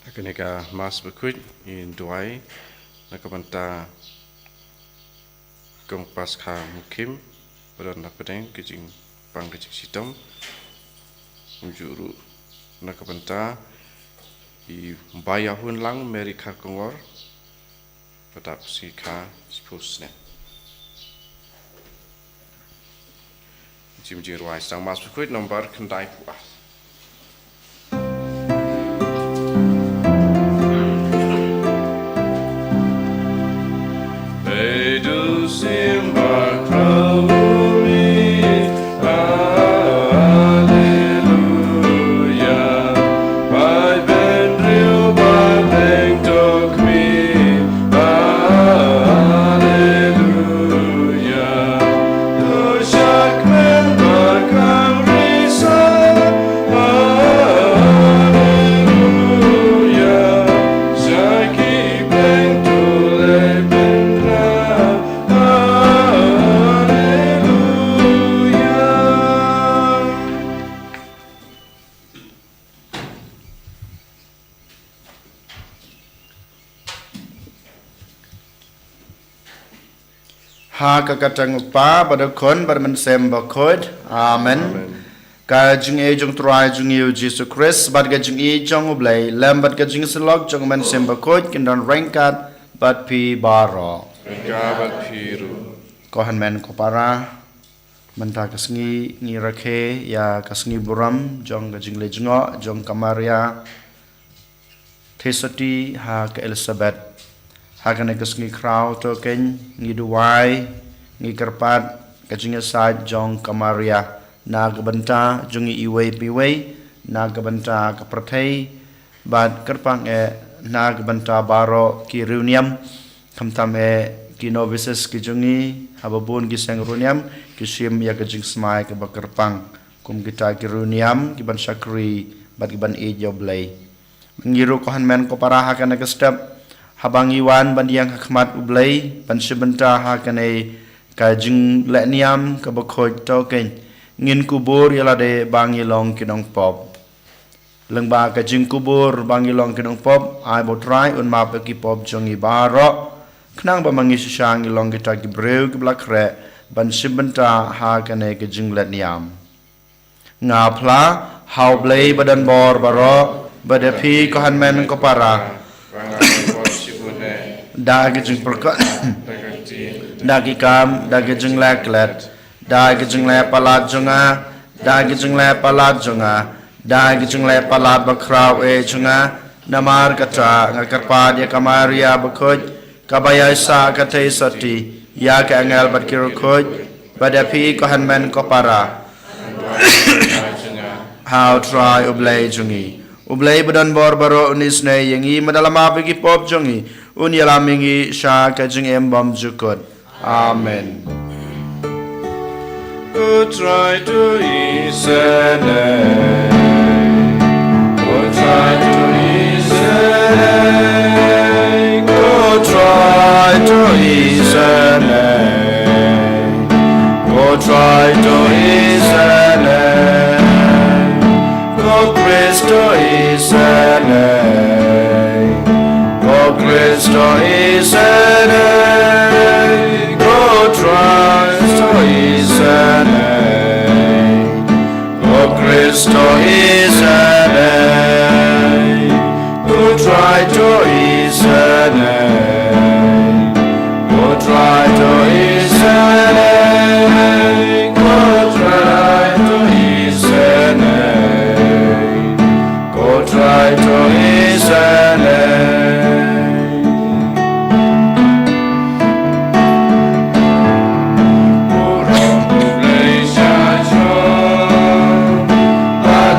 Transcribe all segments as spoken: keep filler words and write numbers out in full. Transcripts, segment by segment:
Kane ka Mass bakhuid ngin duwai na ka bynta Kong Paskha Mukhim, ba don na pdeng ka jingpang ka jingshitom. Kumjuh ruh na ka bynta i Bai Yahun Lang Mary Kharkongor, ba dap sngi kha shiphew snem. Jim jingrwai sdang Mass bakhuid nombar khyndai phew ar. Beidus imba kraumi, Alleluia. Bai benriu ba beng tokmi, Alleluia. Tushak men ba kang risa, Alleluia. Shaki beng tule benra, Alleluia. Ha ka kyrteng u Kpa bad u Khun bad u Mynsiem Bakhuid. Amen. Amen. Ka jingïeit jong u Trai jong ngi u Jisu Khrist bad ka jingïeit jong u Blei lem bad ka jingsyllok jong u Mynsiem Bakhuid kin don ryngkat bad phi baroh. Ryngkat bad phi ruh. Ko hynmen ko para, mynta ka sngi ngi rakhe ïa ka sngi burom jong ka jingleit jngoh jong ka Maria Theisotti ha ka Elizabeth. Ha kane ka sngi khraw to kein ngi duwai, ngi kyrpad ka jingïasaid jong ka Maria na ka bynta jong ngi iwei pa iwei, na ka bynta ka pyrthei, bad kyrpang eh na ka bynta baroh ki riewniam, khamtam eh ki novices ki jong ngi, haba bun ki seng riewniam ki shim ïa ka jingsmai kaba kyrpang kum kita ki riewniam kiban shakri bad kiban ïeit ïa u Blei. Ngi ruh ko hynmen ko para ha kane ka step, haba ngi wan ban ïeng ha khmat u Blei ban shim bynta ha kane ka jingleh niam kaba khuid to kein, ngin kubur ïa lade ba ngi long ki nongpop. Lyngba ka jingkubur ba ngi long ki nongpop, ai ba u Trai un map ïa ki pop jong ngi baroh, khnang ba ma ngi shisha ngi long kita ki briew kiba la khreh ban shim bynta ha kane ka jingleh niam. Nga phla ha u Blei ba don bor baroh, bad ïa phi ko hynmen ko para, da ka jingpyrkhat, da ki kam, da ka jingleh klet, da ka jingleh palat jong nga, da ka jingleh palat jong nga, da ka jingleh palat bakhraw eh jong nga. Namar kata nga kyrpad ïa ka Maria bakhuid, kaba ïaishah ka Theisotti, ïa ki angel bad ki riewkhuid, bad ïa phi ko hynmen ko para, ha u Trai u Blei jong ngi. U Blei ba don bor baroh un isynei ïa ngi, bad da la map ïa ki pop jong ngi, un ïalam ïa ngi sha ka jingim bymjukut. Amen. Ko Trai to isynei. Ko Trai to isynei. Ko Trai to isynei. Ko Trai to isynei. Ko Khrist to isynei. Ko Khrist to isynei. Ko Trai to isynei. Ko Khrist to isynei. Ko Trai to isynei. Ko Trai to isynei. Ko Trai to isynei. Ko Trai to isynei. Burom U Blei sha jrong, bad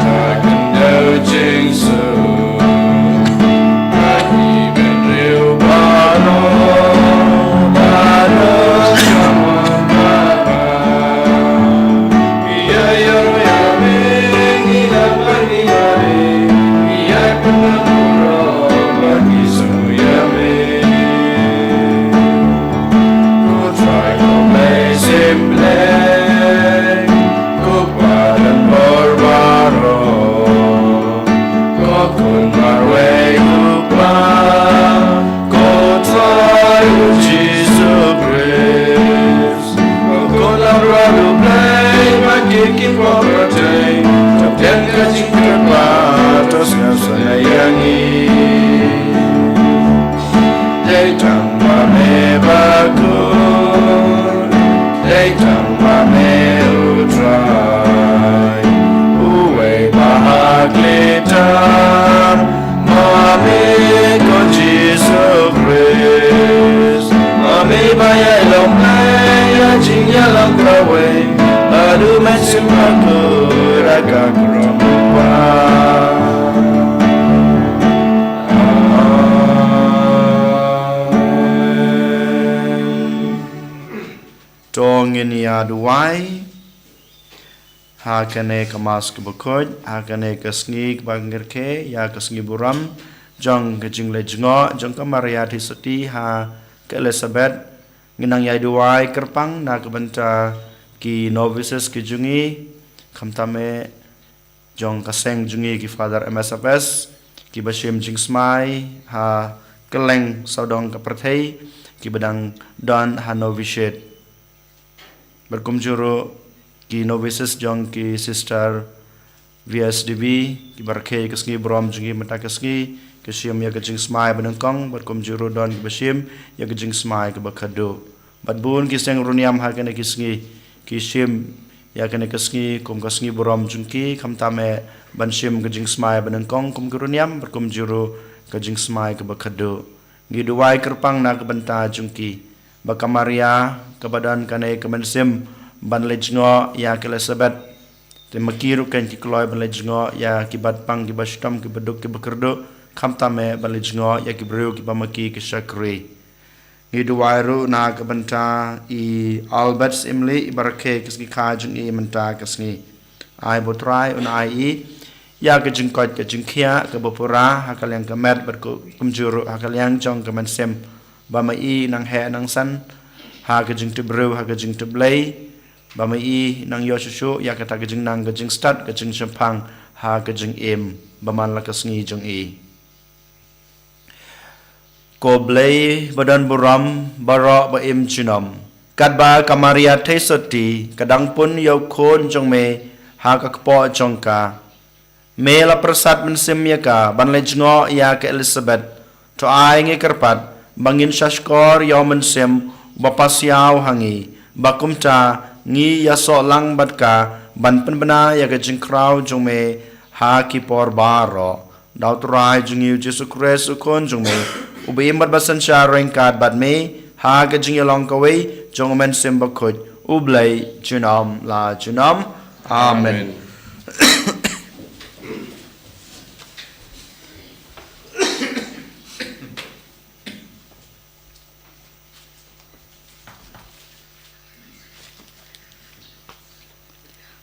To ngin ïa duwai ha kane ka Mass kaba khuid, ha kane ka sngi kaba ngi rakhe ïa ka sngi burom jong ka jingleit jngoh jong ka Maria Theisotti ha ka Elizabeth. Ngi nang ïa duwai kyrpang na ka bynta ki novices ki jong ngi, khamtam eh jong ka seng jong ngi ki Father M S F S, kiba shim jingsmai ha kylleng sawdong ka pyrthei, kiba dang don ha novitiate. Bad kumjuh ruh ki novices jong ki Sister V S D B, kiba rakhe ka sngi burom jong ngi mynta ka sngi, ki shim ïa ka jingsmai ba nyngkong, bad kumjuh ruh don kiba shim ïa ka jingsmai kaba khatduh. Bad bun ki seng riewniam ha kane ka sngi ki shim ïa kane ka sngi kum ka sngi burom jong ki, khamtam eh ban shim ka jingsmai ba nyngkong kum ki riewniam, bad kumjuh ruh ka jingsmai kaba khatduh. Ngi duwai kyrpang na ka bynta jong ki, ba ka Maria kaba don kane ka mynsiem ban leit jngoh ïa ka Elizabeth, te ma ki ruh kan ki kloi ban leit jngoh ïa ki bad pang, kiba shitom, kiba duk, kiba kyrduh, khamtam eh ban leit jngoh ïa ki briew kiba ma ki ki shakri. Ngi duwai ruh na ka bynta i Albert Imli, iba rakhe ka sngi kha jong i mynta ka sngi. Ai ba U Trai un ai i ïa ka jingkoit ka jingkhiah kaba pura ha ka liang ka met, bad kumjuh ruh ha ka liang jong ka mynsiem, ba ma i nang heh nang san ha ka jingtip briew, ha ka jingtip Blei, ba ma i nang ïoh shuh shuh ïa kata ka jingnang ka jingstad ka jingshemphang ha ka jingim ba man la ka sngi jong i. Ko Blei ba don burom, baroh ba im junom, katba ka Maria Theisotti ka dang pun ïa u khun jong me ha ka kpoh jong ka, me la pyrsad mynsiem ïa ka ban leit jngoh ïa ka Elizabeth. To ai ngi kyrpad ba ngin shahshkor ïa u mynsiem uba pasiaw ha ngi, ba kumta ngi ïasoh lang bad ka ban pynbna ïa ka jingkhraw jong me ha ki por baroh. Da U Trai jong ngi U Jisu Khrist U Khun jong me, uba im bad ba synshar ryngkat bad me ha ka jingïalong kawei jong U Mynsiem Bakhuid, U Blei junom la junom. Amen. Amen.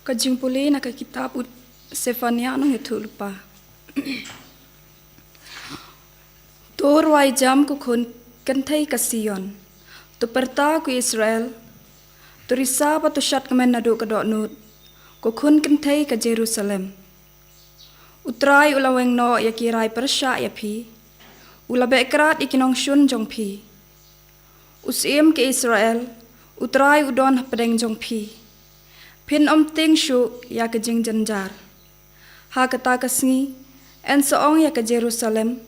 Ka jingpule na ka kitab u Sefania nongïathuhlypa. To rwai jam ko khun kynthei ka Sion. To pyrta ko Israel. To risa bad to shad kmen naduh ka dohnud, ko khun kynthei ka Jerusalem. U Trai u la weng noh ïa ki rai pyrshah ïa phi. U la beh krad ïa ki nongshun jong phi. U Syiem ka Israel, U Trai u don hapdeng jong phi. Phin ym tieng shuh ïa ka jingjynjar. Ha kata ka sngi, yn sa ong ïa ka Jerusalem,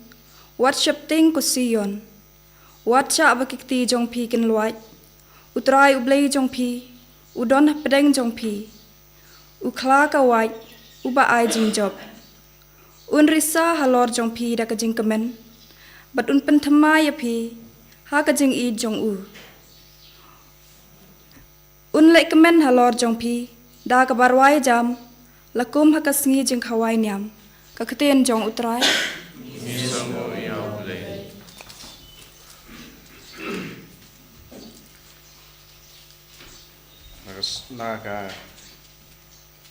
wat sheptieng ko Sion. Wat shah ba ki kti jong phi kin luid. U Trai U Blei jong phi u don hapdeng jong phi. U khla ka wait uba ai jingjop. Un risa halor jong phi da ka jingkmen, bad un pynthymmai ïa phi ha ka jingïeit jong u. Un leh kmen halor jong phi da kaba rwai jam, la kum ha ka sngi jingkhawai niam. Ka ktien jong U Trai. Na ka s-, na ka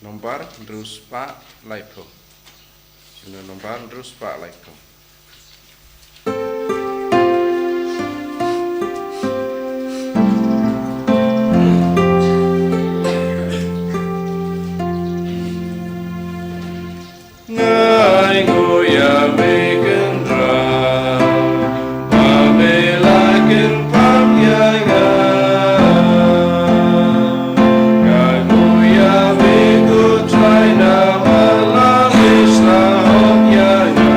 nombar hynriew spah laiphew. Shano nombar hynriew spah laiphew. Ngai nguh ïa me kynrad, ba me la kynpang ïa nga. Nga nguh ïa me ko Trai, namar la me sla hok ïa nga.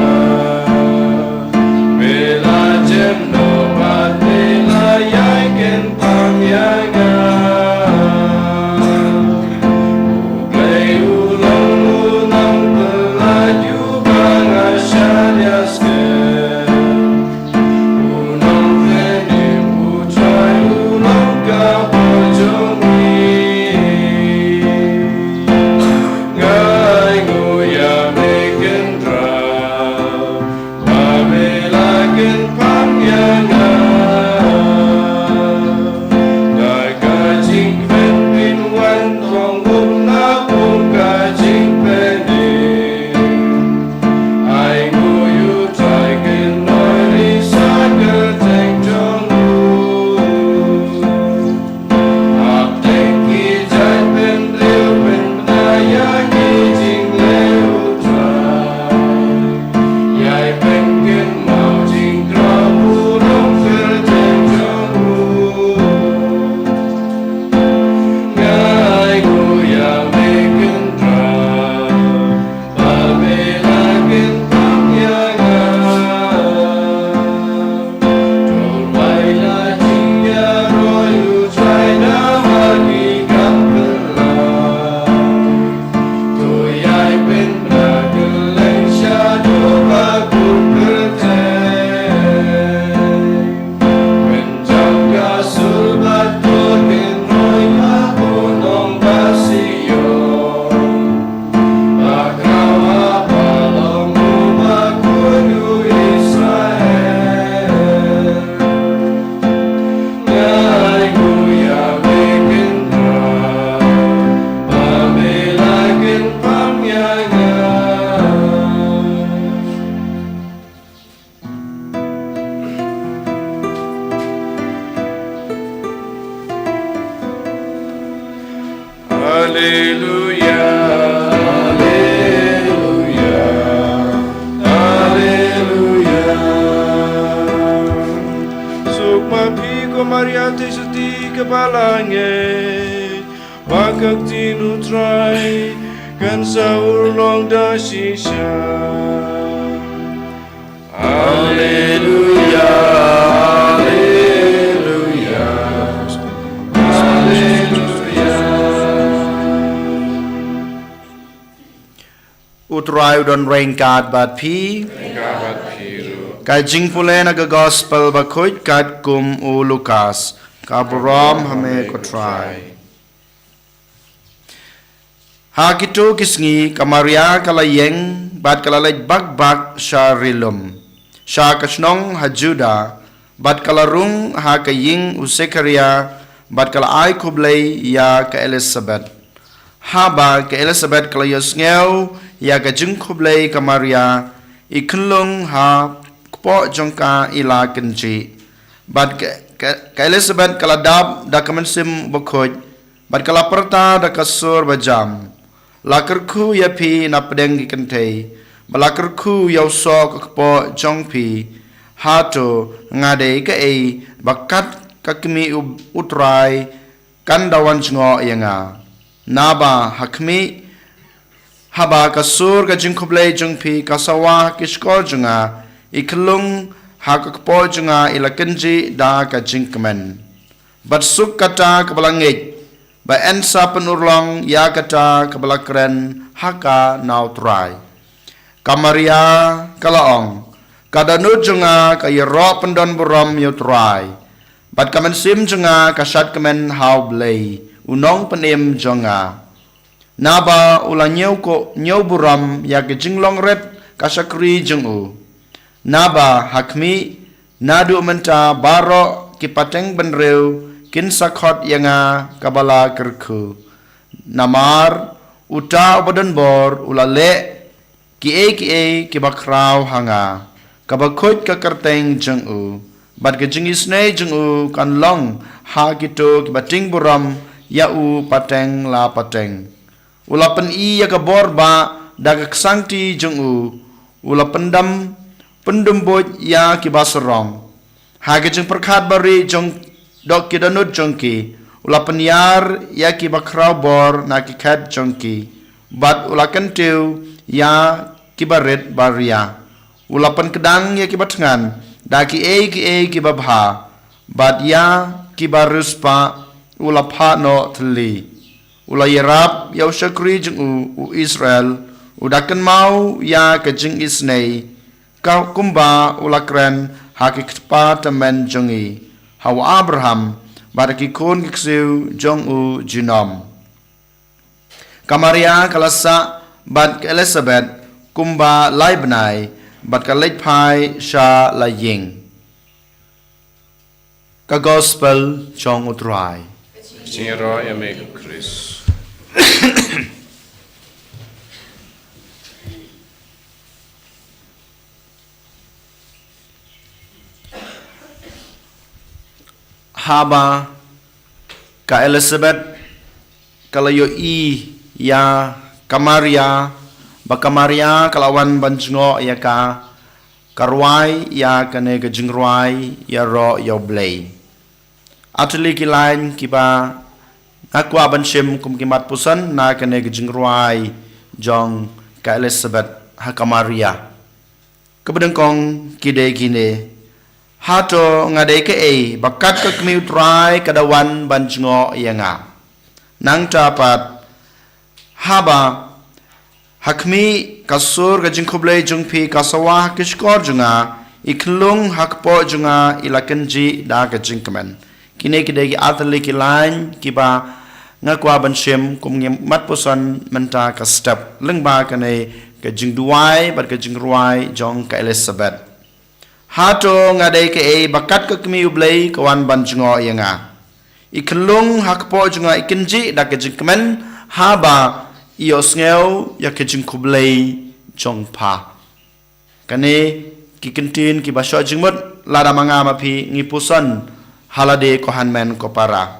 Alleluia, alleluia, alleluia. Suk ma phi ko Maria, te sati ka ba la ngeit, ba ka ktien u Trai kan sa urlong da shisha. Alleluia, alleluia, alleluia. U Trai u don ryngkat bad phi. Ryngkat bad phi ruh. Ka jingpule na ka Gospel bakhuid katkum u Lukas. Ka burom ha me ko Trai. Ha kito ki sngi ka Maria ka la ïeng bad ka la leit bak bak sha ri lum, sha ka shnong ha Juda, bad ka la rung ha ka ïing u Sekharia, bad ka la ai khublei ïa ka Elisabet. Haba ka Elisabet ka la ïohsngew ïa ka jingkhublei ka Maria, i khunlung ha kpoh jong ka i la kynjih. Bad ka, ka, ka Elisabet ka la dap da ka mynsiem bakhuid, bad ka la pyrta da ka sur bajam. La kyrkhu ïa phi na pdeng ki kynthei, bad la kyrkhu ïa u soh ka kpoh jong phi. Hato nga dei kaei ba kat ka kmie u, u Trai kan da wan jngoh ïa nga? Naba ha khmih, haba ka sur ka jingkhublei jong phi ka sawa ha ki shkor jong nga, i khunlung ha ka kpoh jong nga i la kynjih da ka jingkmen. Bad suk kata ka ba la ngeit, ba yn sa pynurlong ïa kata ka ba la kren ha ka na u Trai. Ka Maria ka la ong, ka dohnud jong nga ka ïaroh pyndon burom ïa u Trai, bad ka mynsiem jong nga ka shad kmen ha u Blei, u nongpynim jong nga. Naba u la ñiew ko, ñiew burom ïa ka jinglong rit ka shakri jong u. Naba ha khmih, naduh mynta baroh ki pateng bynriew kin sa khot ïa nga ka ba la kyrkhu. Namar uta u ba don bor u la leh kiei kiei ki ba khraw ha nga. Ka bakhuid ka kyrteng jong u, bad ka jingisynei jong u kan long ha kito ki ba tieng burom ïa u pateng la pateng. U la pyni ïa ka bor ba da ka ksangti jong u, u la pyndam, pyndum buit ïa ki ba sarong. Ha ka jingpyrkhat ba ri jong dok ki dohnud jong ki, u la pynïar ïa ki ba khraw bor na ki khet jong ki, bad u la kyntiew ïa ki ba rit ba ria. U la pynkdang ïa ki ba thngan da kiei kiei ki ba bha, bad ïa ki ba riewspah u la phah noh thylli. U la ïarap ïa u shakri jong u, u Israel, u da kynmaw ïa ka jingisynei, ka kumba u la kren ha ki kpa tymmen jong i, ha u Abraham, bad ha ki khun ki ksiew jong u junom. Ka Maria ka la sah bad ka Elisabet kumba lai bnai, bad ka leit phai sha la ïing. Ka Gospel jong u Trai. Jingïaroh ïa me ko Khrist. Haba ka Elisabet ka la ïohi ïa ka Maria, ba ka Maria ka la wan ban jngoh ïa ka, ka rwai ïa kane ka jingrwai ïaroh ïa u Blei. Ar tylli ki lain kiba nga kwah ban shim kum ki mat puson na kane ka jingrwai jong ka Elisabet ha ka Maria. Kaba nyngkong ki dei kine: Hato nga dei kaei ba kat ka kmie u Trai ka da wan ban jngoh ïa nga? Nangta pat, haba ha khmih, ka sur ka jingkhublei jong phi ka sawa ha ki shkor jong nga, i khunlung ha kpoh jong nga i la kynjih da ka jingkmen. Kine ki dei ki ar tylli ki lain kiba nga kwah ban shim kum ki mat puson mynta ka step lyngba kane ka jingduwai bad ka jingrwai jong ka Elisabet. Hato nga dei kaei ba kat ka kmie u Blei ka wan ban jngoh ïa nga? I khunlung ha kpoh jong nga i kynjih da ka jingkmen haba i ïohsngew ïa ka jingkhublei jong pha. Kane ki kyntien kiba shoh jingmut, lada ma nga ma phi ngi puson ha lade ko hynmen ko para.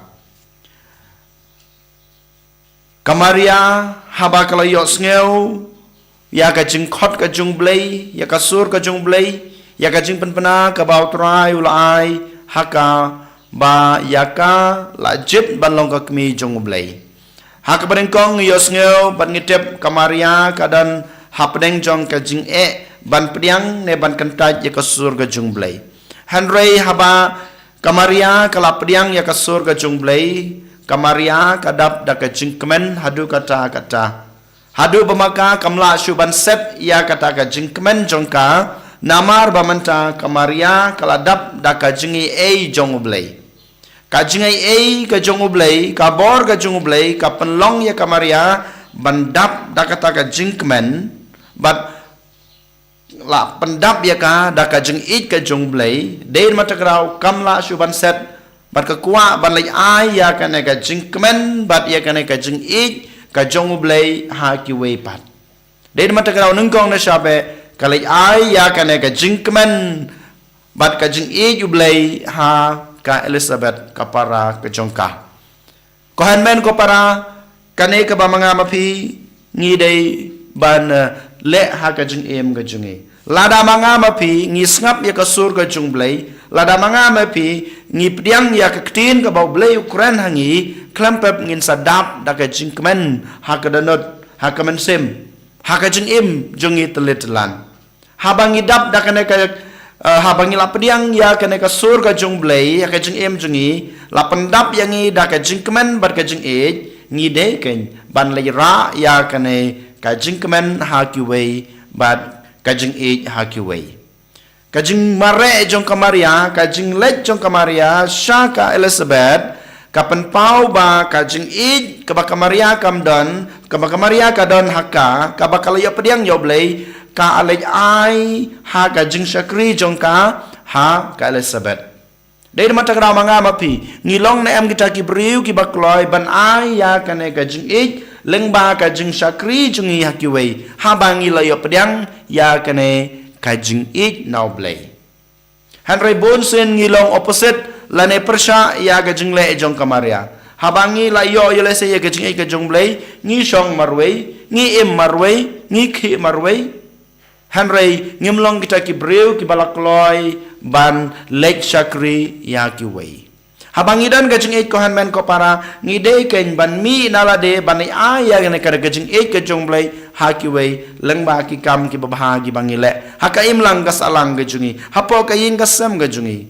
Ka Maria, haba ka la ïohsngew ïa ka jingkhot ka jong U Blei, ïa ka sur ka jong U Blei, ïa ka jingpynbna kaba U Trai u la ai ha ka, ba ïa ka la jied ban long ka kmie jong U Blei. Ha kaba nyngkong ngi ïohsngew bad ngi tip ka Maria ka don hapdeng jong ka jingeh ban pdiang ne ban kyntait ïa ka sur ka jong U Blei. Hynrei haba ka Maria ka la pdiang ïa ka sur ka jong U Blei, ka Maria ka dap da ka jingkmen haduh katta katta. Haduh ba ma ka kam lah shuh ban set ïa kata ka jingkmen jong ka, namar ba mynta ka Maria ka la dap da ka jingaiei jong U Blei. Ka jingaiei ka jong U Blei, ka bor ka jong U Blei, ka pynlong ïa ka Maria ban dap da kata ka jingkmen, bad la pyndap ïa ka da ka jingïeit ka jong U Blei. Dei ma ta ka daw kam lah shuh ban set, bad ka kwah ban leit ai ïa kane ka jingkmen bad ïa kane ka jingïeit ka jong U Blei ha kiwei pat. Dei ma ta ka daw nyngkong na shabe ka leit ai ïa kane ka jingkmen bad ka jingïeit U Blei ha ka Elizabeth ka para ka jong ka. Ko hynmen ko para, kane kaba ma nga ma phi ngi dei ban, eh, leh ha ka jingim ka jong ngi. Lada ma nga ma phi ngi sngap ïa ka sur ka jong U Blei, lada ma nga ma phi ngi pdiang ïa ka ktien kaba U Blei u kren ha ngi, khlem pep ngin sa dap da ka jingkmen ha ka dohnud, ha ka mynsiem, ha ka jingim jong ngi tylli tyllan. Haba ngi dap da kane ka, eh, haba ngi la pdiang ïa kane ka sur ka jong U Blei ha ka jingim jong ngi, la pyndap ïa ngi da ka jingkmen bad ka jingïeit, ngi dei keiñ ban leit rah ïa kane ka jingkmen ha kiwei bad ka jingïeit ha kiwei. Ka jingmareh jong ka Maria, ka jingleit jong ka Maria sha ka Elizabeth, ka pynpaw ba ka jingïeit kaba ka Maria kam don, kaba ka Maria ka don ha ka, kaba ka la ïoh pdiang ïa U Blei, ka la leit ai ha ka jingshakri jong ka ha ka Elizabeth. Dei ma ta ka daw ma nga ma phi ngi long ne em kita ki briew kiba kloi ban ai ïa kane ka jingïeit lyngba ka jingshakri jong ngi ha kiwei, haba ngi la ïoh pdiang ïa kane ka jingïeit na U Blei. Hynrei bun sien ngi long opposite lane pyrshah ïa ka jingleh jong ka Maria. Haba ngi la ïoh ïa lehse ïa ka jingïeit ka jong U Blei, ngi shong marwei, ngi im marwei, ngi khih marwei. Hynrei ngim long kita ki briew kiba la kloi ban leit shakri ïa kiwei. Haba ngi don ka jingïeit ko hynmen ko para, ngi dei keiñ ban mih na lade ban ai ïa kane ka jingïeit ka jong U Blei ha kiwei lyngba ki kam kiba bha kiba ngi leh ha ka imlang ka sahlang ka jong ngi, hapoh ka ïing ka sem ka jong ngi,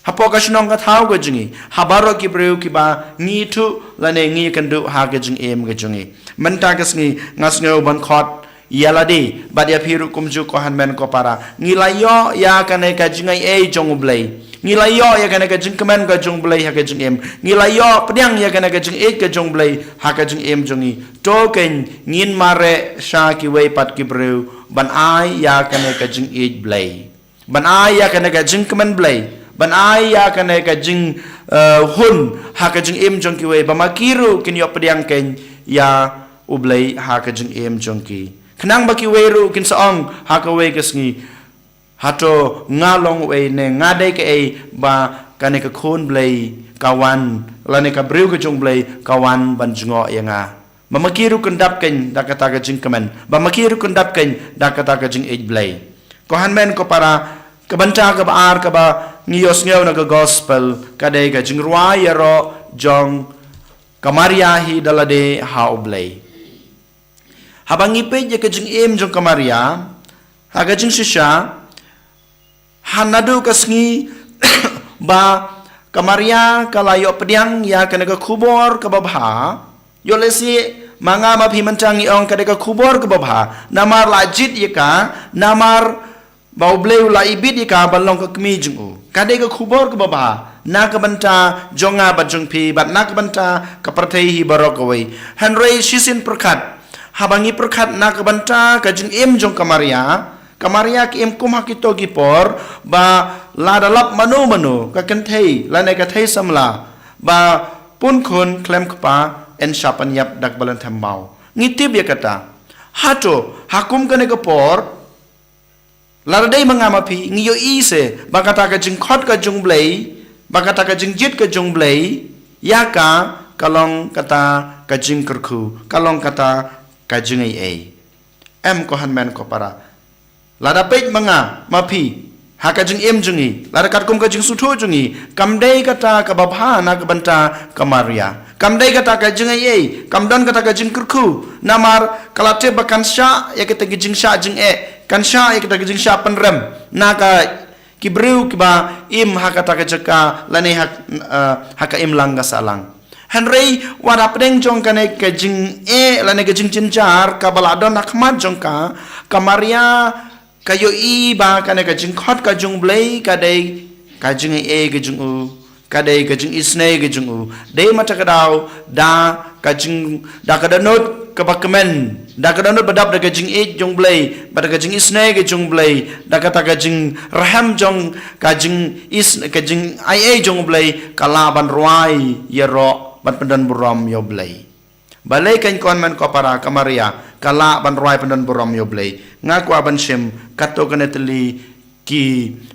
hapoh ka shnong ka thaw ka jong ngi, ha baroh ki briew kiba ngi ïathuh lane ngi ïakynduh ha ka jingim ka jong ngi. Mynta ka sngi nga sngew ban khot ïa lade bad ïa phi ruh kumjuh ko hynmen ko para. Ngi la ïoh ïa kane ka jingaiei jong U Blei. Ngi la ïoh ïa kane ka jingkmen ka jong U Blei ha ka jingim. Ngi la ïoh pdiang ïa kane ka jingïeit ka jong U Blei ha ka jingim jong ngi. To keiñ ngin mareh sha kiwei pat ki briew ban ai ïa kane ka jingïeit Blei, ban ai ïa kane ka jingkmen Blei, ban ai ïa kane ka jing, eh, hun ha ka jingim jong kiwei, ba ma ki ruh kin ïoh pdiang keiñ ïa U Blei ha ka jingim jong ki. Khnang ba kiwei ruh kin sa ong ha kawei ka sngi, hato nga long uei ne nga dei kaei ba kane ka khun Blei ka wan, lane ka briew ka jong U Blei ka wan ban jngoh ïa nga. Ba ma ki ruh kin dap keiñ da kata ka jingkmen, ba ma ki ruh kin dap keiñ da kata ka jingïeit Blei. Ko hynmen ko para, ka bynta kaba ar kaba ngi ïohsngew na ka gospel ka dei ka jingrwai ïaroh jong ka Maria hi da lade ha U Blei. Haba ngi peit ïa ka jingim jong ka Maria ha ka jingshisha, ha naduh ka sngi ba ka Maria ka la ïoh pdiang ïa kane ka khubor kaba bha. Ïoh lehse ma nga ma phi mynta ngi ong ka dei ka khubor kaba bha, namar la jied ïa ka, namar ba U Blei u la ibit ïa ka ban long ka kmie jong u. Ka dei ka khubor kaba bha na ka bynta jong nga bad jong phi bad na ka bynta ka pyrthei hi baroh kawei. Hynrei shisien pyrkhat, haba ngi pyrkhat na ka bynta ka jingim jong ka Maria, ka Maria ka im kum ha kito ki por ba lada lap mano mano ka kynthei lane ka thei samla ba pun khun khlem kpa yn shah pynïap da kaba lynthem maw. Ngi tip ïa kata. Hato ha kum kane ka por, lada dei ma nga ma phi ngi ïohi se ba kata ka jingkhot ka jong U Blei, ba kata ka jingjied ka jong U Blei ïa ka ka long kata ka jingkyrkhu, ka long kata ka jingaiei. Em ko hynmen ko para, lada peit ma nga ma phi ha ka jingim jong ngi, lada katkum ka jingsngewthuh jong ngi, kam dei kata kaba bha na ka bynta ka Maria. Kam dei kata ka jingaiei, kam don kata ka jingkyrkhu. Namar ka la tip ba kan shah ïa kita ki jingshah jingeh, kan shah ïa kita ki jingshah pynrem na ka ki briew kiba im ha kata ka jaka lane ha, eh, ha ka imlang ka sahlang. Hynrei wat hapdeng jong kane ka jingeh lane ka jingjynjar kaba la don ha khmat jong ka, ka Maria ka ïohi ba kane ka jingkhot ka jong U Blei ka dei ka jingaiei ka jong u, ka dei ka jingisynei ka jong u. Dei ma kata ka daw da ka jing, da ka dohnud kaba kmen, da ka dohnud ba dap da ka jingïeit jong U Blei, ba da ka jingisynei ka jong U Blei, da kata ka jingrhem jong ka jingis, ka jingaiei jong U Blei, ka lah ban rwai ïaroh ban pyndonburom ïa U Blei. Balei kan, ko hynmen ko para, ka Maria ka lah ban rwai pyndonburom ïa U Blei? Nga kwah ban shim katto katne tylli ki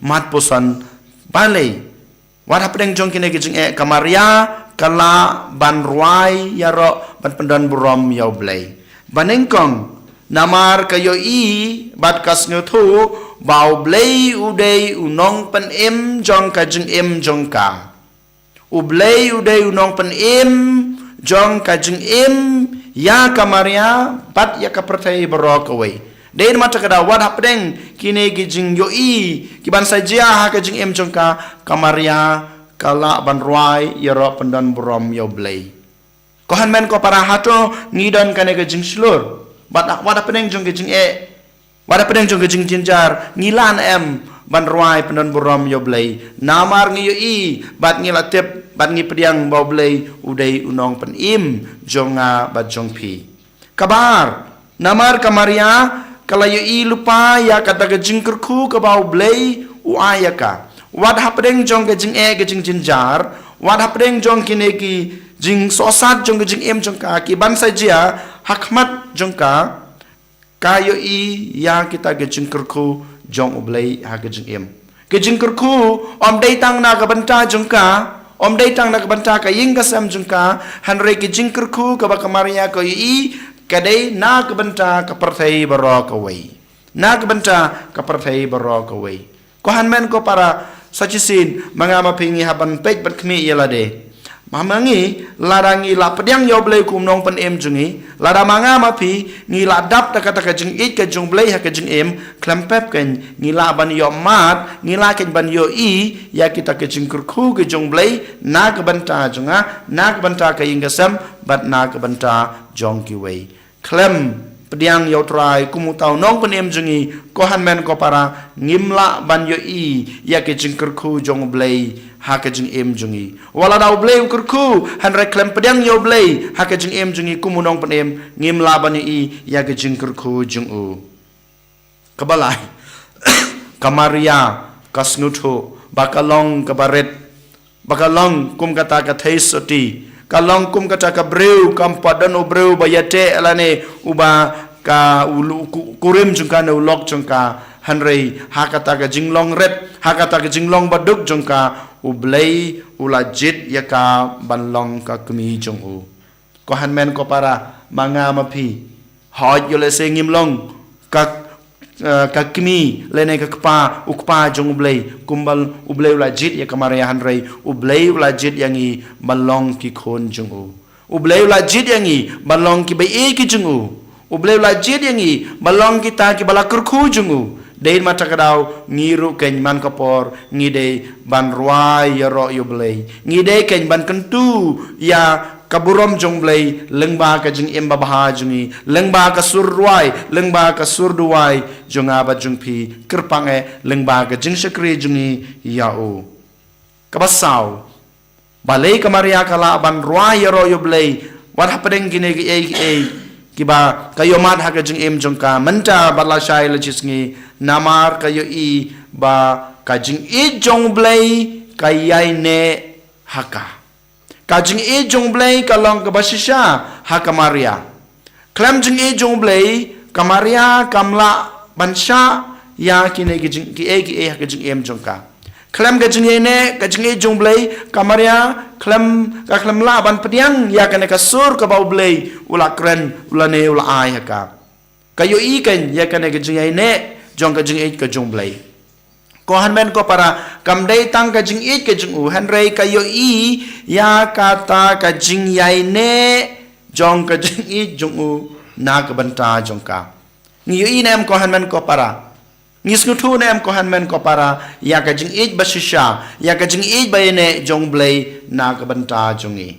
mat puson. Balei wat hapdeng jong kine ki jingeh ka Maria ka lah ban rwai ïaroh ban pyndonburom ïa U Blei? Ba nyngkong, namar ka ïohi bad ka sngewthuh ba U Blei u dei u nongpynim jong ka jingim jong ka. U Blei u dei u nongpynim jong ka jingim ïa ka Maria bad ïa ka pyrthei baroh kawei. Dei ma kata ka daw wat hapdeng kine ki jingïohi kiban sa jia ha ka jingim jong ka, ka Maria ka lah ban rwai ïaroh pyndonburom ïa U Blei. Ko hynmen ko para, hato ngi don kane ka jingshlur? Wat, wat hapdeng jong ka jingeh, wat hapdeng jong ka jingjynjar, ngi lah ne em ban rwai pyndonburom ïa U Blei? Namar ngi ïohi bad ngi la tip bad ngi pdiang ba U Blei u dei u nongpynim jong nga bad jong phi. Kaba ar, namar ka Maria ka la ïohi lypa ïa kata ka jingkyrkhu kaba U Blei u ai ïa ka. Wat hapdeng jong ka jingeh ka jingjynjar, wat hapdeng jong kine ki jingsohsat jong ka jingim jong ka kiban sa jia ha khmat jong ka, ka ïohi ïa kita ki jingkyrkhu jong U Blei ha ka jingim. Ki jingkyrkhu ym dei tang na ka bynta jong ka, ym dei tang na ka bynta ka ïing ka sem jong ka, hynrei ki jingkyrkhu kaba ka Maria ka ïohi ka dei na ka bynta ka pyrthei baroh kawei. Na ka bynta ka pyrthei baroh kawei. Ko hynmen ko para, sa shisien ma nga ma phi ngi hap ban peit ban khmih ïa lade. Ma, ma ngi, lada ngi la pdiang ïa U Blei kum u nongpynim jong ngi, lada ma nga ma phi ngi la dap da kata ka jingïeit ka jong U Blei ha ka jingim, khlem pep kein ngi lah ban ïohmad, ngi lah kein ban ïohi ïa kita ki jingkyrkhu ki jong U Blei na ka bynta jong nga, na ka bynta ka ïing ka sem bad na ka bynta jong kiwei. Khlem pdiang ïa U Trai kum uta u nongpynim jong ngi, ko hynmen ko para, ngim lah ban ïohi ïa ki jingkyrkhu jong U Blei ha ka jingim jong ngi. Wat lada U Blei u kyrkhu, hynrei khlem pdiang ïa U Blei ha ka jingim jong ngi kum u nongpynim, ngim lah ban ïohi ïa ki jingkyrkhu jong u. Kaba lai, ka Maria ka sngewthuh ba ka long kaba rit, ba ka long kum kata ka theisotti, ka long kum kata ka briew, kam pat don u briew ba ïateh lane uba ka u lu-, ku-, kurim jong ka ne u lok jong ka. Hynrei ha kata ka jinglong rit, ha kata ka jinglong baduk jong ka, U Blei u la jied ïa ka ban long ka kmie jong u. Ko hynmen ko para, ma nga ma phi, hooid ïoh lehse ngim long ka, eh, ka kmie lane ka kpa, u kpa jong U Blei, kumba U Blei u la jied ïa ka Maria, hynrei U Blei u la jied ïa ngi ban long ki khun jong u. U Blei u la jied ïa ngi ban long ki baieit ki jong u. U Blei u la jied ïa ngi ban long kita kiba la kyrkhu jong u. Dei ma kata ka daw ngi ruh kein man ka por ngi dei ban rwai ïaroh ïa U Blei. Ngi dei kein ban kyntu ïa ka burom jong U Blei lyngba ka jingim babha jong ngi, lyngba ka sur duwai, lyngba ka sur duwai jong nga bad jong phi, kyrpang eh lyngba ka jingshakri jong ngi ïa u. Kaba saw, balei ka Maria ka lah ban rwai ïaroh ïa U Blei wat hapdeng kine kiei kiei kiba ka ïohmad ha ka jingim jong ka mynta bad lashai lashisngi? Namar ka ïohi ba ka jingïeit jong U Blei ka ïaineh ha ka. Ka jingïeit jong U Blei ka long kaba shisha ha ka Maria. Khlem jingïeit jong U Blei, ka Maria kam lah ban shah ïa kine ki jing, kiei kiei ha ka jingim jong ka. Khlem ka jingïaineh, ka jingïeit jong U Blei, ka Maria khlem, ka khlem lah ban pdiang ïa kane ka sur kaba U Blei u la kren, u la ne, u la ai ha ka. Ka ïohi kein ïa kane ka jingïaineh jong ka jingïeit ka jong U Blei. Ko hynmen ko para, kam dei tang ka jingïeit ka jong u, hynrei ka ïohi ïa kata ka jingïaineh jong ka jingïeit jong u na ka bynta jong ka. Ngi ïohi ne em ko hynmen ko para? Ngi sngewthuh ne em ko hynmen ko para ïa ka jingïeit ba shisha, ïa ka jingïeit ba ïaineh jong U Blei na ka bynta jong ngi?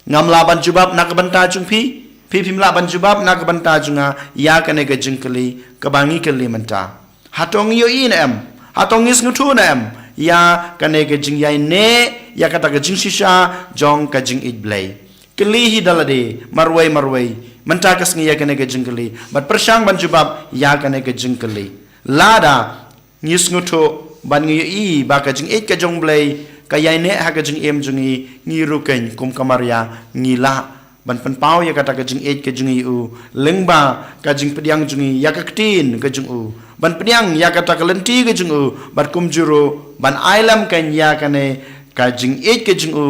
Ngam lah ban jubab na ka bynta jong phi, phi phim lah ban jubab na ka bynta jong nga ïa kane ka jingkylli kaba ngi kylli mynta. Hato ngi ïohi ne em? Hato ngi sngewthuh ne em ïa kane ka jingïaineh, ïa kata ka jingshisha jong ka jingïeit Blei? Kylli hi da lade marwei marwei mynta ka sngi ïa kane ka jingkylli, bad pyrshang ban jubab ïa kane ka jingkylli. Lada ngi sngewthuh bad ngi ïohi ba ka jingïeit ka jong U Blei ka ïaineh ha ka jingim jong ngi, ngi ruh kein kum ka Maria ngi lah ban pynpaw ïa kata ka jingïeit ka jong ngi ïa u lyngba ka jingpdiang jong ngi ïa ka ktien ka jong u, ban pdiang ïa kata ka lynti ka jong u, bad kumjuh ruh ban ai lem kein ïa kane ka jingïeit ka jong u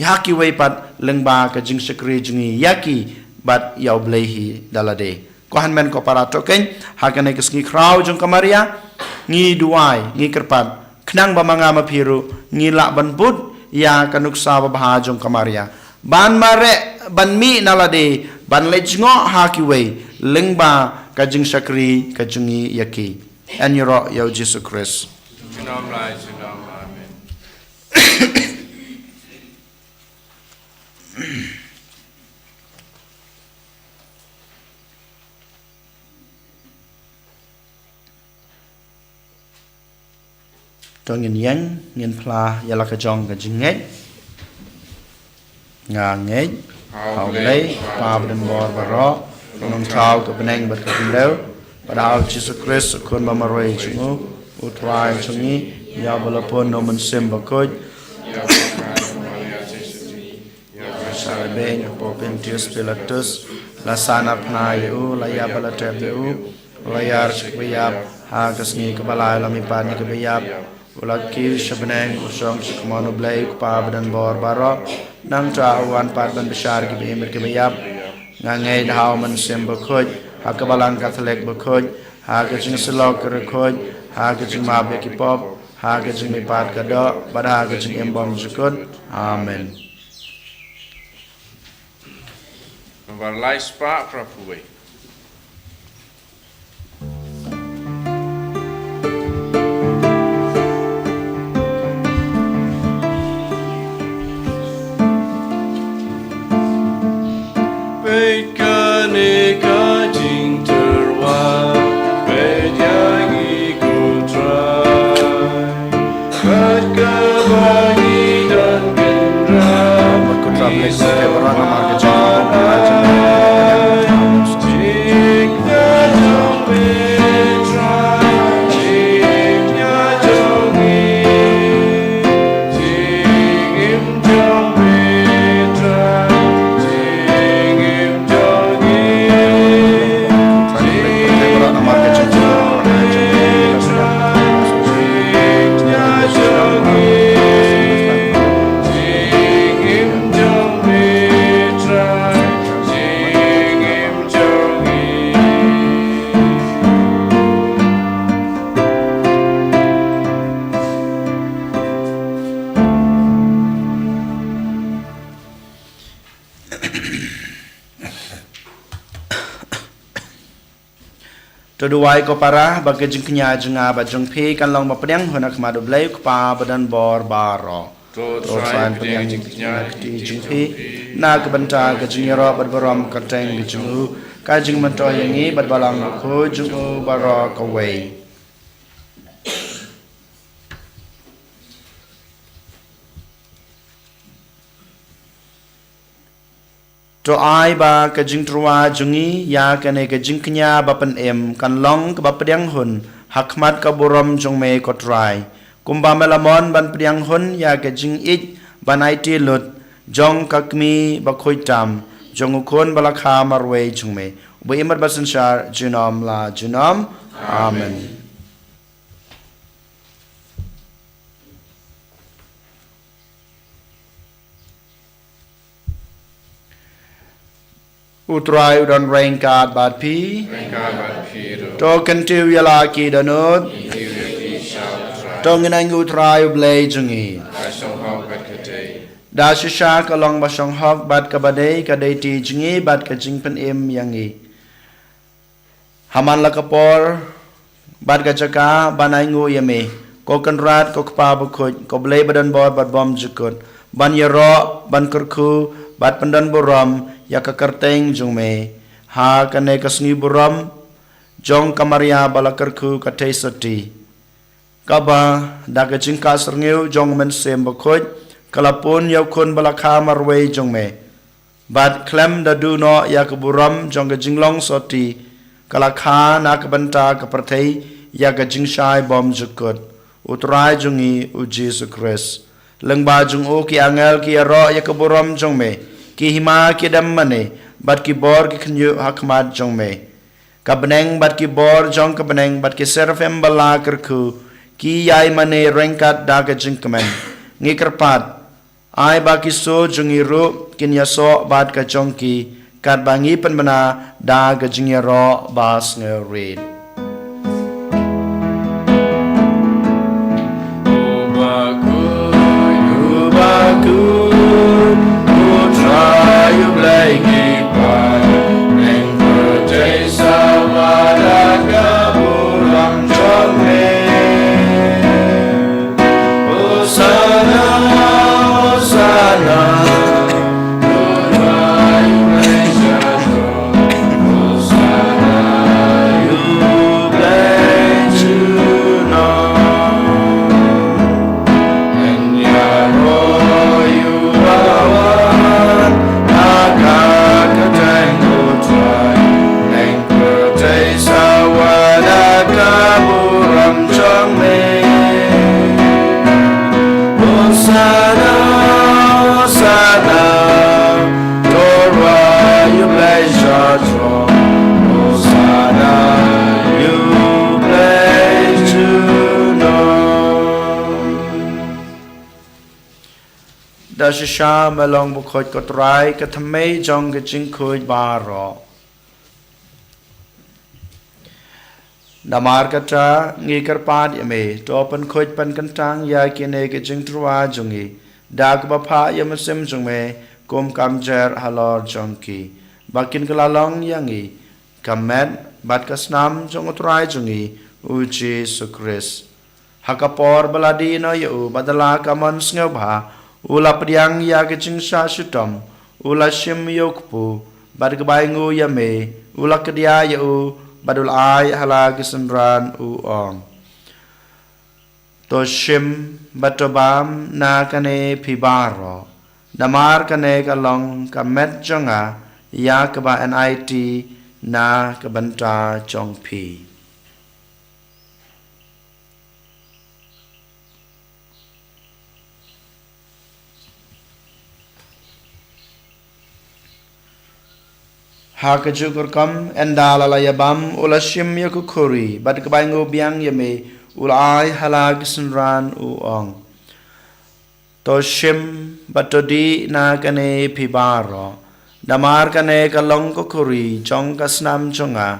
ha kiwei pat lyngba ka jingshakri jong ngi ïa ki bad ïa U Blei hi da lade. Ko hynmen ko para, to kein ha kane ka sngi khraw jong ka Maria, ngi duwai, ngi kyrpad, khnang ba ma nga ma phi ruh ngi lah ban bud ïa ka nuksa babha jong ka Maria, ban mareh, ban mih na lade, ban leit jngoh ha kiwei lyngba ka jingshakri ka jong ngi ïa ki. Yn ïaroh ïa U Jisu Khrist. Junom lai junom. Amen. To ngin ïeng, ngin phla ïa la ka jong ka jingngeit. Nga ngeit ha U Blei, Kpa badonbor baroh, Nongthaw ka bneng bad ka khyndew, bad ha U Jisu Khrist, U Khun ba marwei jong u, U Trai jong ngi, ïa uba la pun na U Mynsiem Bakhuid, sha la beiñ ha u Pontius Pilatus, la sah na phna ïa u, la ïap bad la tep ïa u, u la ïar sha ki baïap, ha ka sngi kaba lai u la mihpat na ki baïap, u la kiew sha bneng, u shong sha ka mon U Blei U Kpa badonbor baroh, nangta u wan pat ban bishar ïa ki ba im bad ki ba ïap. Nga ngeit ha U Mynsiem Bakhuid, ha ka Balang Katholik bakhuid, ha ka jingsyllok ka riewkhuid, ha ka jingmap ïa ki pop, ha ka jingmihpat ka doh, bad ha ka jingim bymjukut. Amen. Nambar lai spah phra phew wei. Peit kane ka jingtyrwa, peit ïa ngi ko Trai. Bad kaba ngi don kynrad, bad ko Trai Blei, ko Trai namar ka jingmut, ka jingmut. To duwai ko para, ba ka jingkñia jong nga bad jong phi kan long ba pdiang hun ha khmat U Blei U Kpa badonbor baroh. To Trai, pdiang jingkñia ka kti jong phi na ka bynta ka jingïaroh bad burom kyrteng ka jong u, ka jingmyntoi ïa ngi bad Balang Bakhuid jong u baroh kawei. To ai ba ka jingtyrwa jong ngi ïa kane ka jingkñia ba pynim kan long kaba pdiang hun ha khmat ka burom jong me ko Trai, kumba me la mon ban pdiang hun ïa ka jingïeit ban aiti lut jong ka Kmie bakhuid tam jong U Khun ba la kha marwei jong me, uba im bad ba synshar junom la junom. Amen. U Trai u don ryngkat bad phi. Ryngkat bad phi ruh. To kyntiew ïa la ki dohnud. Kyntiew ïa ki sha U Trai. To ngin ainguh U Trai U Blei jong ngi. Ka shong hok bad ka dei. Da shisha ka long ba shong hok bad kaba dei, ka dei ti jong ngi bad ka jingpynim ïa ngi. Ha man la ka por bad ka jaka ban ainguh ïa me, ko Kynrad, ko Kpa bakhuid, ko Blei badonbor bad bymjukut, ban ïaroh, ban kyrkhu bad pyndonburom ïa ka kyrteng jong me ha kane ka sngi burom jong ka Maria ba la kyrkhu ka Theisotti, kaba da ka jingkah syrngiew jong U Mynsiem Bakhuid ka la pun ïa U Khun ba la kha marwei jong me. Bad khlem da duh noh ïa ka burom jong ka jinglong sotti, ka la kha na ka bynta ka pyrthei ïa ka jingshai bymjukut, U Trai jong ngi U Jisu Khrist. Lyngba jong u ki angel ki ïaroh ïa ka burom jong me, ki hima ki dem mane, bad ki bor ki khynñiuh ha khmat jong me. Ka bneng bad ki bor jong ka bneng bad ki serafim ba la kyrkhu, ki ïai mane ryngkat da ka jingkmen. Ngi kyrpad, ai ba ki sur jong ngi ruh kin ïasoh bad ka jong ki, katba ngi pynbna da ka jingïaroh ba sngewrit. U bakhuid, u bakhuid, U Trai U Blei ngi pan, neng pyrthei sawa da ka burom jong me. Hosanna, Hosanna, U Trai U Blei sha throne. Hosanna, U Blei junom. Neng ïaroh ïa uba wan ha ka kyrteng U Trai. Neng pyrthei sawa da ka burom jong me. Hosanna, Hosanna, to rwai ïa U Blei sha throne. Hosanna, ïa U Blei junom. Da shisha me long bakhuid ko Trai, ka thymmei jong ka jingkhuid baroh. Namar kata ngi kyrpad ïa me, to pynkhuid pynkyntang ïa kine ki jingtyrwa jong ngi da kaba phah ïa u Mynsiem jong me, kum ka mjer halor jong ki, ba kin kylla long ïa ngi ka met bad ka snam jong U Trai jong ngi U Jisu Khrist. Ha ka por ba la dih noh ïa u, bad da la ka mon sngewbha, u la pdiang ïa ka jingshah shitom, u la shim ïa u kpu, bad kaba ainguh ïa me, u la kdiah ïa u, bad u la ai ha la ki synran, u ong: To shim bad to bam na kane phi baroh, namar kane ka long ka met jong nga, ïa kaba yn aiti na ka bynta jong phi. Ha kajuh ka rukom, ynda la la ïa bam, u la shim ïa ka khuri, bad kaba ainguh biang ïa me, u la ai ha la ki synran, u ong: To shim bad to dih na kane phi baroh, namar kane ka long ka khuri jong ka snam jong nga,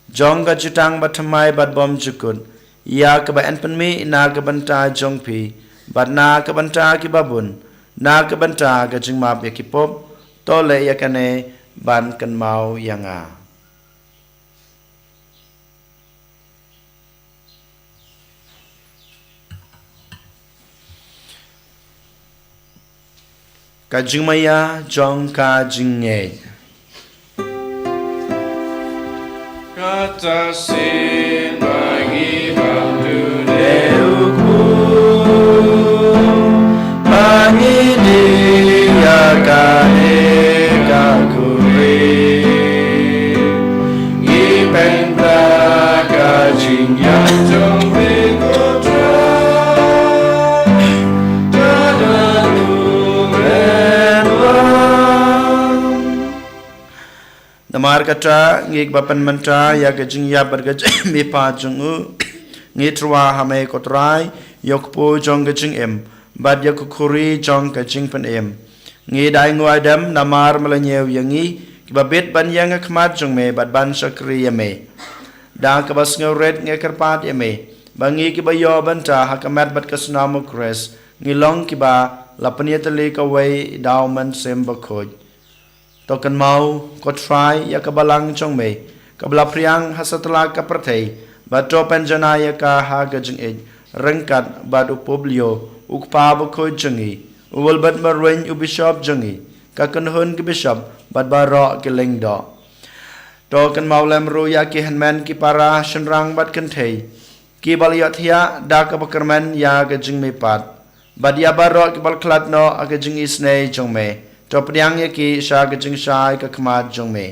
jong ka jutang bathymmai bad bymjukut, ïa kaba yn pynmih na ka bynta jong phi, bad na ka bynta kiba bun, na ka bynta ka jingmap ïa ki pop. To leh ïa kane ban kynmaw ïa nga. Ka jingmaïa jong ka jingngeit. Kata sien ba ngi bam dune u kpu, ba ngi dih ïa kane ka khuri. Ngi pynbna ka jingïap jong phi ko Trai, tang da u men wan. Namar kata, ngi kiba pynmynta ïa ka jingïap bad ka jingmihpat jong u, ngi tyrwa ha me ko Trai, ïa u kpu jong ka jingim, bad ïa ka khuri jong ka jingpynim. Ngi da ainguh aidem namar me la ñiew ïa ngi, kiba bit ban ïeng ha khmat jong me bad ban shakri ïa me. Da kaba sngewrit ngi kyrpad ïa me ba ngi kiba ïoh bynta ha ka met bad ka snam u Khrist ngi long kiba la pynïatylli kawei da u Mynsiem Bakhuid. To kynmaw, ko Trai, ïa ka balang jong me kaba la phriang ha satlak ka pyrthei, bad to pynjanai ïa ka ha ka jingïeit ryngkat bad u Pope Leo, u Kpa Bakhuid jong ngi, u Wilbert Marwein, u Bishop jong ngi, ka kynhun ki bishop bad baroh ki lyngdoh. To kynmaw lem ruh ïa ki hynmen, ki para, shynrang bad kynthei kiba la ïohthiah da kaba kyrmen ïa ka jingmihpat, bad ïa baroh kiba la khlad noh ha ka jingisynei jong me. To pdiang ïa ki sha ka jingshai ka khmat jong me.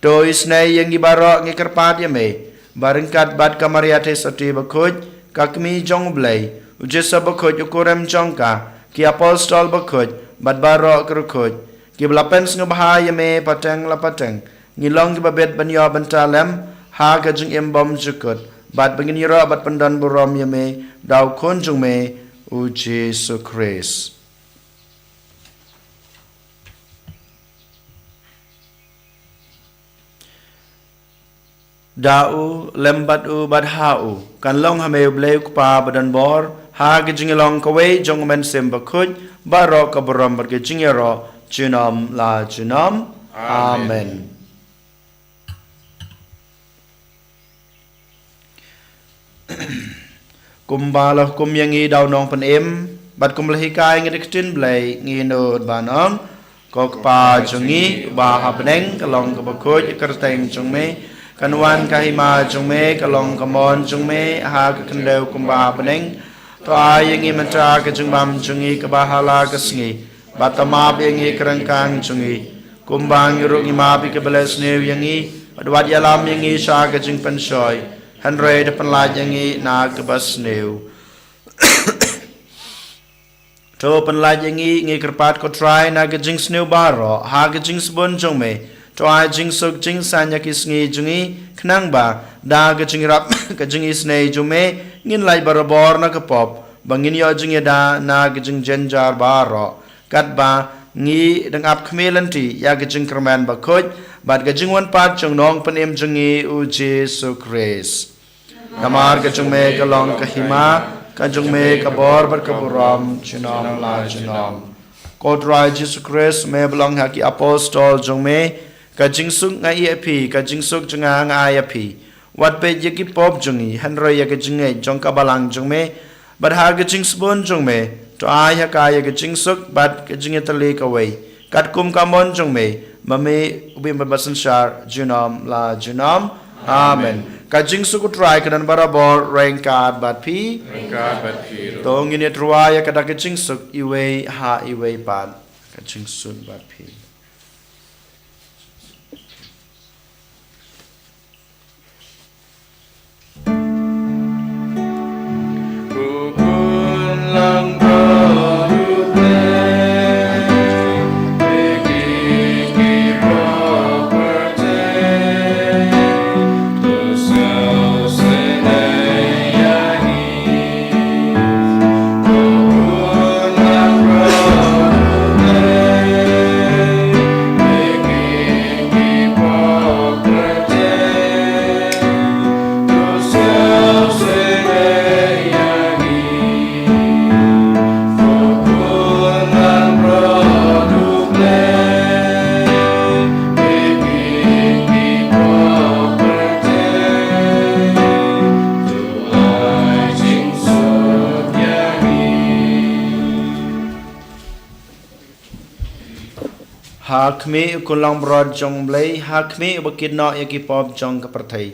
To isynei ïa ngi baroh, ngi kyrpad ïa me ba ryngkat bad ka Maria Theisotti Bakhuid, ka Kmie jong u Blei, u Joseph Bakhuid u kurim jong ka, ki Apostol Bakhuid bad baroh ki riewkhuid kiba la pynsngewbha ïa me pateng la pateng, ngi long kiba bit ban ïoh bynta lem ha ka jingim bymjukut, bad ba ngin ïaroh bad pyndon burom ïa me da u Khun jong me, u Jisu Khrist. Da u, lem bad u, bad ha u, kan long ha me u Blei u Kpa badonbor, ha ka jingïalong kawei jong u Mynsiem Bakhuid, baroh ka burom bad ka jingïaroh junom la junom. Amen. Kumba la hukum ïa ngi da u Nongpynim, bad kumba la hikai ïa ngi da ka ktien Blei, ngin nud ban ong: Ko Kpa jong ngi uba ha bneng, ka long kaba khuid ïa ka kyrteng jong me, kan wan ka hima jong me, ka long ka mon jong me ha ka khyndew kumba ha bneng. To ai ïa ngi mynta ka jingbam jong ngi kaba ha la ka sngi, bad to map ïa ngi ki ryngkang jong ngi, kumba ngi ruh ngi map ïa kiba leh sniew ïa ngi, bad wat ïalam ïa ngi sha ka jingpynshoi, hynrei to pynlait ïa ngi na kaba sniew. To pynlait ïa ngi, ngi kyrpad ko Trai, na ka jingsniew baroh, ha ka jingsbun jong me. To ai jingsuk jingsaiñ ïa ki sngi jong ngi, khnang ba da ka jingïarap ka jingisynei jong me, ngin lait barabor na ka pop, ba ngin ïoh jingïada na ka jingjynjar baroh, katba ngi dang ap khmih lynti ïa ka jingkyrmen bakhuid bad ka jingwan pat jong u Nongpynim jong ngi, u Jisu Khrist. Namar ka jong me ka long ka hima, ka jong me ka bor bad ka burom junom la junom. Ko Trai Jisu Khrist, me ba la ong ha ki apostol jong me: Ka jingsuk nga ai ïa phi, ka jingsuk jong nga nga ai ïa phi. Wat peit ïa ki pop jong ngi, hynrei ïa ka jingngeit jong ka balang jong me, bad ha ka jingsbun jong me, to ai ha ka ïa ka jingsuk bad ka jingïatylli kawei, katkum ka mon jong me, ba me u bym bad ba synshar junom la junom. Amen. Ka jingsuk u Trai kan don barabor ryngkat bad phi. Ryngkat bad phi ruh. To ngin ïatyrwa ïa ka da ka jingsuk iwei ha iwei pat. Ka jingsuk bad phi. Ha khmih u Khun langbrot jong u Blei, ha khmih uba kit noh ïa ki pop jong ka pyrthei.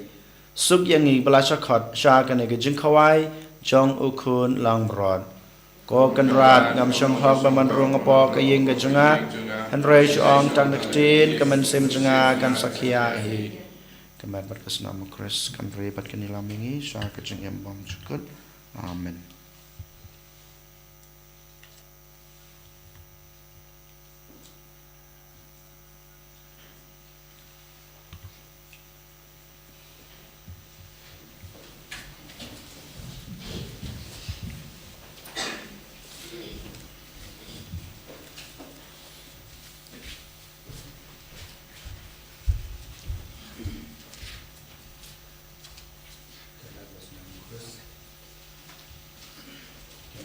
Suk ïa ngi ba la sha khot sha kane ka jingkhawai jong u Khun langbrot. Ko Kynrad, ngam shym hok ba man rung hapoh ka ïing ka jong nga, hynrei shu ong tang da ka ktien, ka mynsiem jong nga kan sa khia hi. Ka met bad ka snam u Khrist kan ri bad kan ïalam ïa ngi sha ka jingim bymjukut. Amen.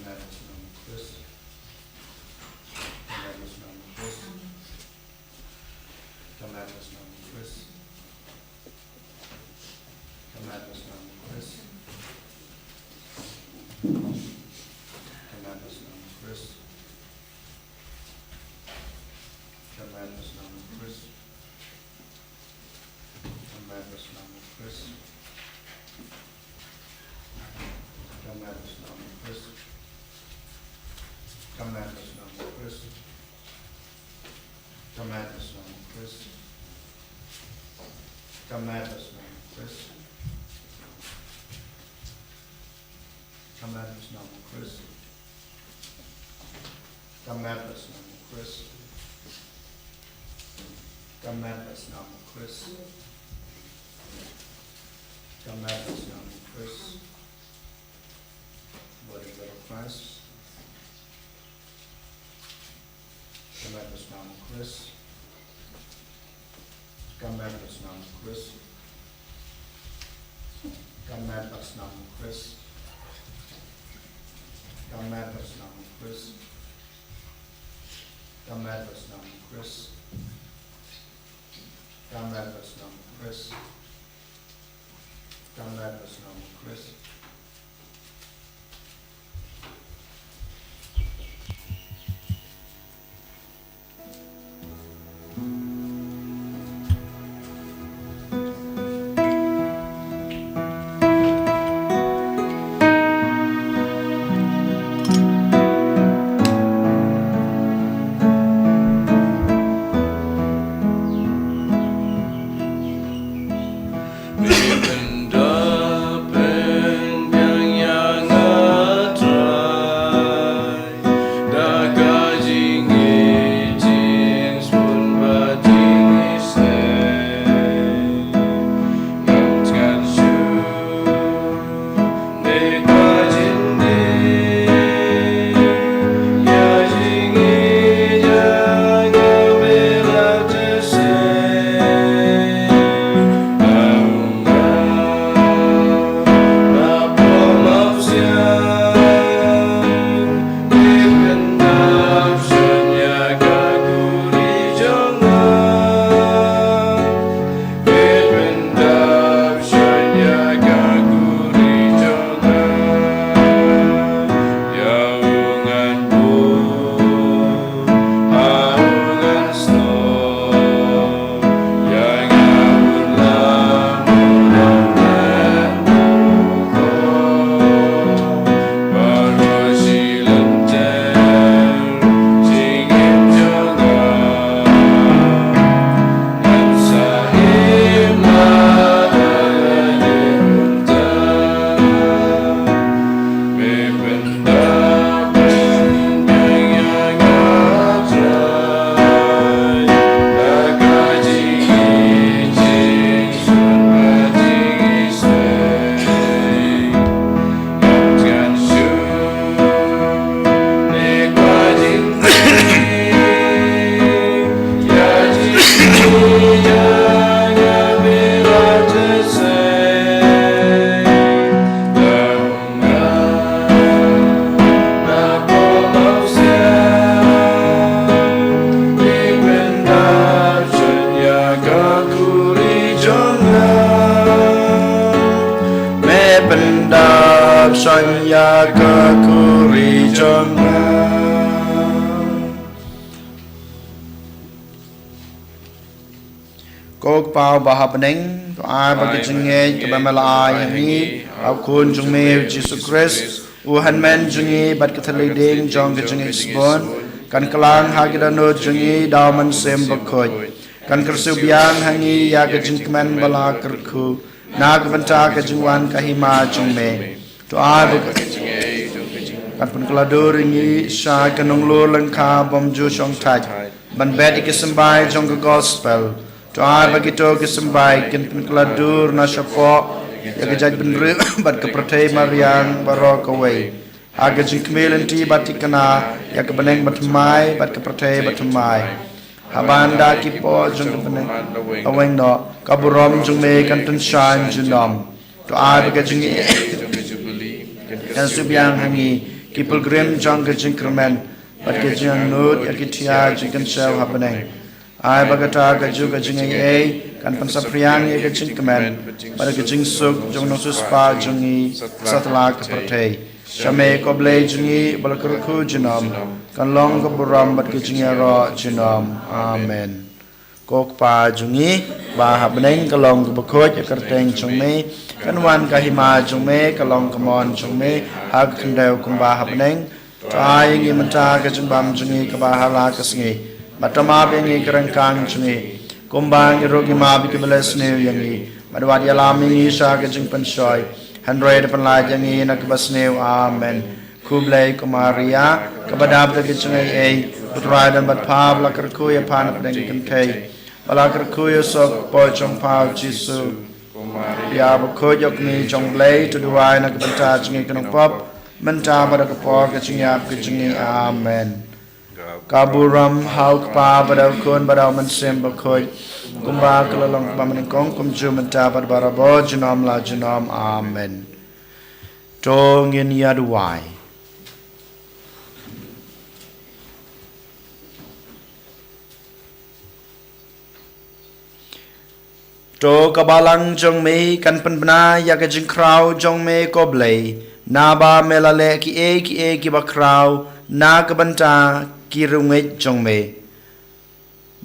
Ka mad basnam u Khrist. Ka mad basnam u Khrist. Ka mad basnam u Khrist. Ka mad basnam u Khrist. Ka mad basnam u Khrist. Ka mad basnam u Khrist. Ka mad basnam u Khrist. Ka mad basnam u Khrist. Ka mad basnam u Khrist. Ka mad basnam u Khrist. Ka mad basnam u Khrist. Ka mad basnam u Khrist. Ka mad basnam u Khrist. Ka mad basnam u Khrist. Blood and blood of Christ. Ka mad basnam u Khrist. Ka mad basnam u Khrist. Ka mad basnam u Khrist. Ka mad basnam u Khrist. Ka mad basnam u Khrist. Ka mad basnam u Khrist. Ka mad basnam u Khrist. Me pyndap shon ïa ka khuri jong nga. Ko Kpa ba ha bneng, to ai ba ka jingngeit kaba me la ai ha ngi ha u Khun jong me u Jisu Khrist, u hynmen jong ngi bad ka thylliej dieng jong ka jingngeit shibun, kan kylla ha ki dohnud jong ngi da u Mynsiem Bakhuid. Kan kyrsiew biang ha ngi ïa ka jingkmen ba la kyrkhu na ka bynta ka jingwan ka hima jong me. To ai ba kan pynkylla dur ïa ngi sha ka nonglur lyngkha bymjukut shongthait ban bet ïa ki symbai jong ka gospel. To ai ba kito ki symbai kin pynkylla dur na shapoh ïa ka jaitbynriew bad ka pyrthei mariang baroh kawei, ha ka jingkmie lynti bad thikna ïa ka bneng bathymmai bad ka pyrthei bathymmai. Haba ynda ki poh jong ka bneng la weng noh, ka burom jong me kan pynshai junom. To ai ba ka jingïeit Ngan shu biang ha ngi ki pilgrim jong ka jingkyrmen bad ka jingangnud ïa ki thiah jingkynshew ha bneng. Ai ba kata kajuh ka jingaiei kan pynsaphriang ïa ka jingkmen bad ka jingsuk jong u nongsiewspah jong ngi satlak ka pyrthei. Sha me ko Blei jong ngi ba la kyrkhu junom, kan long ka burom bad ka jingïaroh junom. Amen. Ko Kpa jong ngi ba ha bneng, ka long kaba khuid ïa ka kyrteng jong me. Kan wan ka hima jong me, ka long ka mon jong me ha ka khyndew kumba ha bneng. To ai ïa ngi mynta ka jingbam jong ngi kaba ha la ka sngi, bad to map ïa ngi ka ryngkang jong ngi, kumba ngi ruh ngi map ïa kiba leh sniew ïa ngi, bad wat ïalam ïa ngi sha ka jingpynshoi, hynrei to pynlait ïa ngi na kaba sniew. Amen. Khublei ko Maria, kaba dap da ka jingaiei, U Trai u don bad pha. Ba la kyrkhu ïa pha na pdeng ki kynthei, ba la kyrkhu ïa u soh ka kpoh jong pha u Jisu. Ko Maria bakhuid, ïa u kmie jong U Blei, to duwai na ka bynta jong ngi ki nongpop, mynta bad ha ka por ka jingïap ka jong ngi. Amen. Ka burom ha U Kpa bad ha U Khun bad ha U Mynsiem Bakhuid, kumba ka la long kaba nyngkong, kumjuh mynta bad barabor, junom la junom. Amen. To ngin ïa duwai. To ka balang jong me kan pynbna ïa ka jingkhraw jong me ko Blei, naba me la leh kiei kiei kiba khraw na ka bynta ki riewngeit jong me.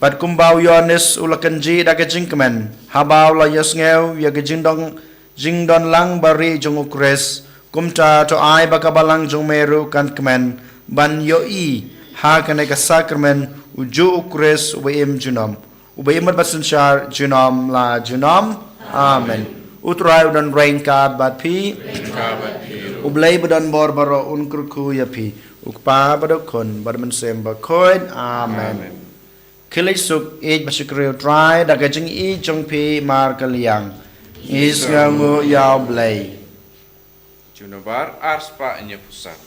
Bad kumba u Ïoannis u la kynjih da ka jingkmen haba u la ïohsngew ïa ka jingdon, jingdon lang barieh jong U Khrist, kumta to ai ba ka balang jong me ruh kan kmen ban ïohi ha kane ka sakramen, ujuh U Khrist uba im junom, uba im bad synshar junom la junom. Amen. U Trai u don ryngkat bad phi. U Blei badonbor baroh un kyrkhu ïa phi, U Kpa bad U Khun bad U Mynsiem Bakhuid. Amen. Khie leit suk, ïeit bad shakri U Trai da ka jingïeit jong phi markylliang. Ngi sngewnguh ïa U Blei. Junobar arspah hynñiewphew san.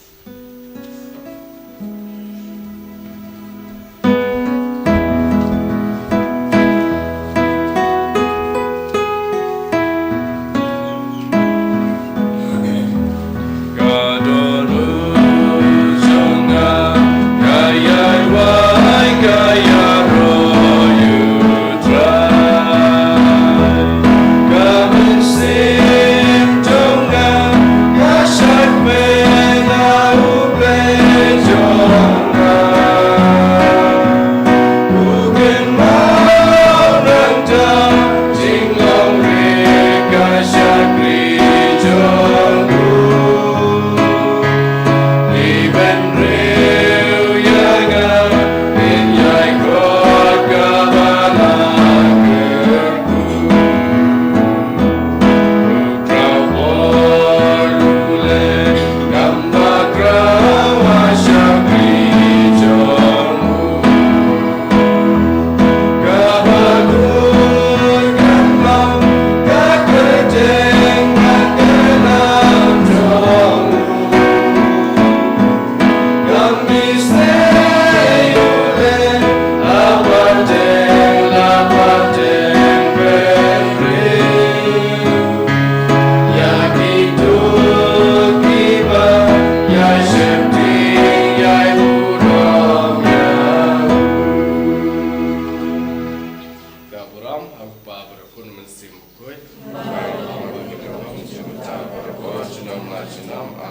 Ka burom ha U Kpa bad U Khun, U Mynsiem Bakhuid.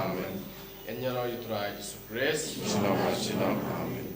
Amen. Ïaroh ïa U Trai Jisu Khrist. Amen.